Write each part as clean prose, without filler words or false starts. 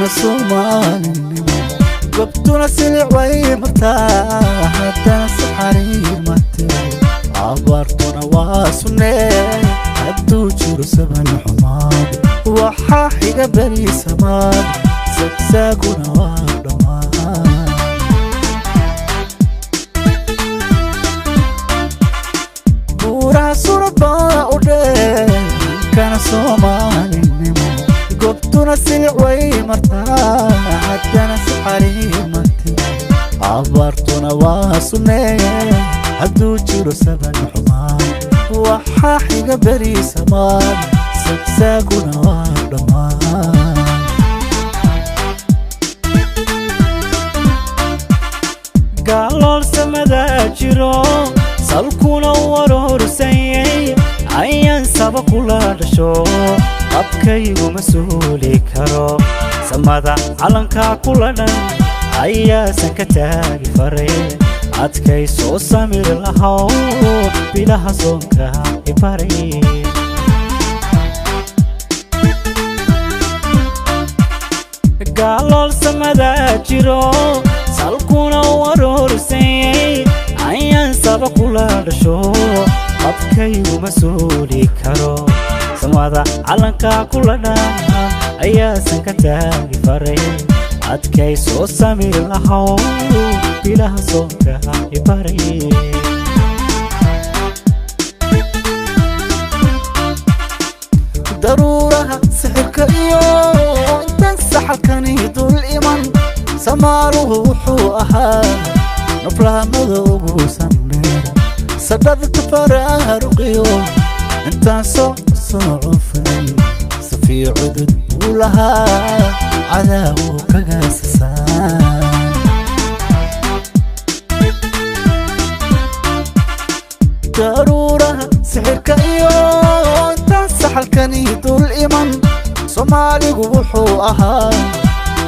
Hankana Soomaalinimo, gobtuna silic way martaa, haddana saxariir ma tiro. Abaartuna waa sunnee, hadduu jiro saban xumaad, waxaa xiga beri samaad, sagsaaguna waa dhammaan. Buuraha surad baa u dheer, hankana Soomaalinimo, gobtuna silic way martaa, haddana saxariir ma tiro. Abaartuna waa sunnee, hadduu jiro saban xumaan, waxaa xiga beri samaad, sagsaaguna waa dhammaan. Gaalool samadaa jiro, salkuna warorsanyay, ayaan saba kula dhasho, qabkayguma suuli karo. Samada calankaa kula dhan ayaasan ka taagi faray, adkay soo samir lahow, bilaha soonka ibaray. Gaalool samadaa jiro, salkuna warorsanyay, ayaan saba kula dhasho, qabkayguma suuli karo. Samada calankaa kula dhan ayaasan ka taagi faray, adkay soo samir lahow, bilaha soonka ibaray. Daruuraha sixirka iyo intan saxalkani dul iman, samaaruhu wuxuu ahaa naflahamada ugu sandheer, sadhadka faraaruqiyo intaan soo soo cufin, safiyo cudud buu lahaa cadaawu kaga sasaan. Daruuraha sixirka iyo intaan saxalkani dul iman, Soomaaligu wuxuu ahaa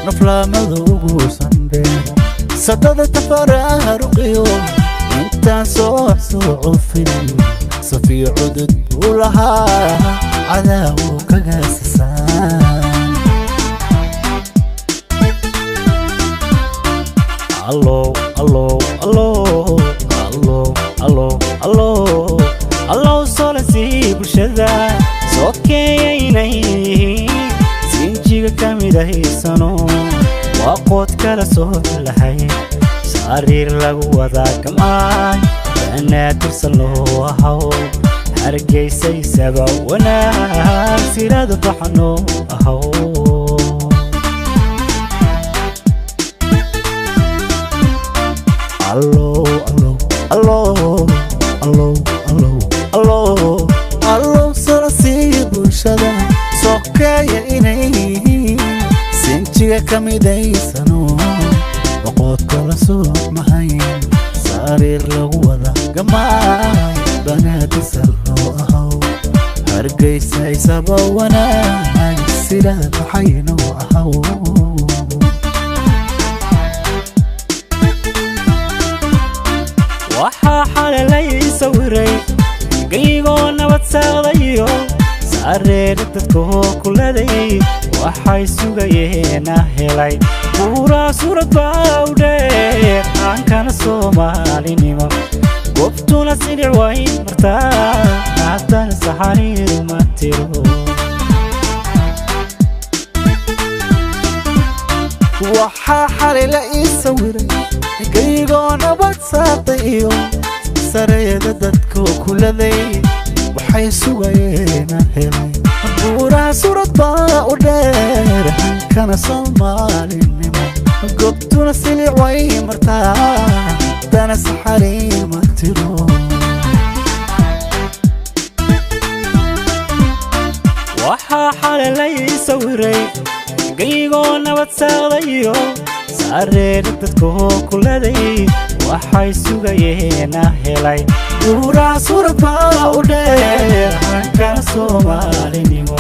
naflaamada ugu sandheer, sadhada tafaraaruqiyo intaan soo soo cufin, safiyo cudud buu lahaa cadaawu kaga sasaan. Allow, allow, allow, allow, allow, allow, allow, solasii bulshada soo keeyaynay yihiin, sinjiga ka mid ahaysano, waa qood kala soo lahay, sariir lagu wadaa gam'aay, banaadirsan loo ahaw, Hargeysaysaba wanaag sirada baxno ahaw. Allow, allow, allow, allow, allow, allow, allow, solasii bulshada sokeeya inay yihiin, sinjiga ka midaysano, boqoodka la soo mahayn, sariir lagu wada gamaay, banaadisal loo ahaw, Hargeysa isaba wanaag sidaa baxayno ahaw. Waxaa xalalay sawiray geygoo nabad saaqdayo, saareera dadkoo kuladay, waxay sugayeena helay. Buuraa suurad baa u dheer, aankana Soomaalinimo, gobtuna silic way martaa, haddana saxariir ma tiro. Waxaa xalay la ii sawiray geygoo nabad saaqday iyo sareeda dadkoo kuladay, waxay sugayeena helay. Buuraha surad baa u dheer, hankana Soomaalinimo, gobtuna silic way martaa, dana saxariir ma tiro. Waxaa xalalay sawiray geygoo nabad saaqdayo, saareera dadkoo kuladay, waxay sugayeena helay. Buuraha surad baa u dheer, hankana Soomaalinimo.